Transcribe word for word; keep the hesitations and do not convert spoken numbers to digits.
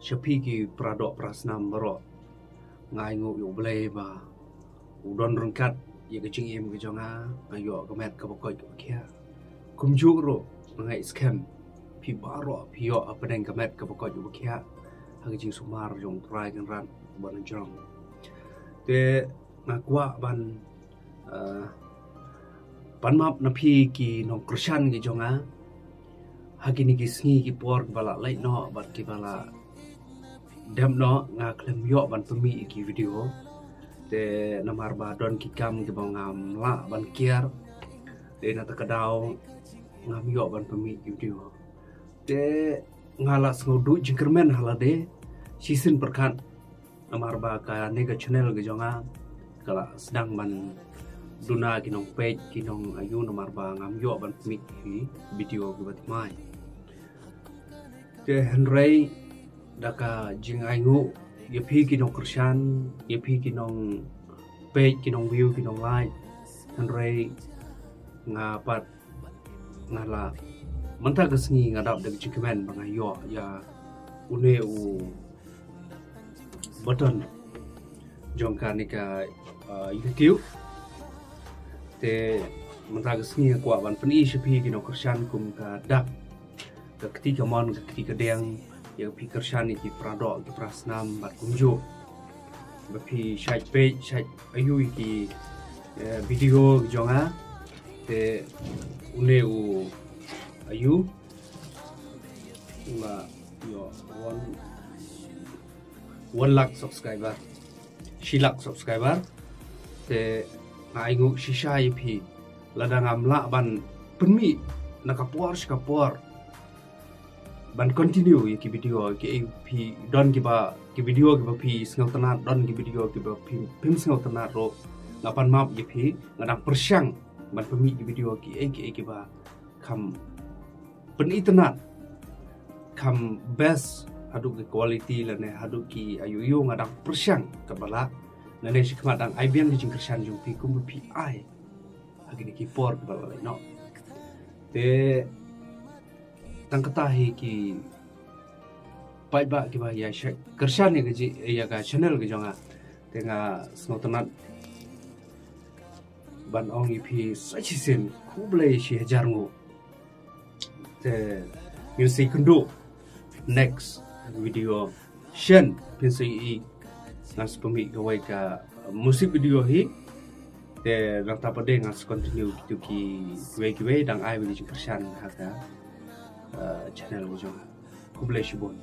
Sha phi ki para doh para snam baroh, nga ainguh ïa U Blei ba u don ryngkat ïa ka jingim ka jong nga, nga ïoh ka met kaba koit kaba khiah. Kumjuh ruh nga ngeit skhem phi baroh phi ïoh hapdeng ka met kaba koit kaba khiah ha ka jingsumar jong U Trai Kynrad ba na jrong. Te nga kwah ban, eh, pan map na phi ki nongkyrshan ki jong nga ha kine ki sngi ki por kiba la leit noh bad kiba la dep noh. Nga khlem ïoh ban pynmih ïa ki video te namar ba don ki kam kiba ngam lah ban kiar, te na kata ka daw ngam ïoh ban pynmih ki video. Te nga la sngew duh jingkyrmen ha lade shisien pyrkhat namar ba kane ka channel ka jong nga ka la sdang ban duna ki nongpeit ki nong aïu namar ba ngam ïoh ban pynmih ki video kiba thymmai. Te hynrei da ka jingainguh ïa phi ki nongkyrshan, ïa phi ki nongpeit, ki nong view, ki nong like, hynrei nga pat nga la, mynta ka sngi nga dap da ka jingkmen ba nga ïoh ïa une u button jong kane ka, uh, YouTube. Te mynta ka sngi nga kwah ban pyni sha phi ki nongkyrshan kum ka dak, ka kti kamon, ka kti kadiang, ïa phi kyrshan ïa ki para doh ki para snam bad kumjuh ba phi shait peit shait aïu ïa ki, eh, video ki jong nga. Te une u aïu, u la ïoh one, one lakh subscriber, shi lak subscriber. Te nga ainguh shisha ïa phi lada ngam lah ban pynmih na ka por sha ka por ban continue ïa ki video ki, eh, phi don kiba ki video kiba phi sngewtynnat, don ki video kiba phi phim sngewtynnat ruh, nga pan map ïa phi. Nga dang pyrshang ban pynmih ki video ki, eh, ki, eh, kiba kham pynitynnat, kham best haduh ki quality lane haduh ki aïu aïu. Nga dang pyrshang katba lah. Nangne shi khmat dang ai biang ki jingkyrshan jong phi kumba phi ai ha kine ki por kiba la leit noh. Te tang kata hi ki paidbah kiba ïa shait kyrshan ïa ka ji, ïa ka channel ka jong nga. Te nga sngewtynnat ban ong ïa phi sa shisien khublei shi hajar nguh. Te ngin sa ïakynduh next video shen, phin sa ïohi ngan sa pynmih kawei ka music video hi. Te nangta pat de ngan sa continue kitu kiwei kiwei dang ai ba ki jingkyrshan ha ka, uh, channel ka jong nga. Khublei shibun.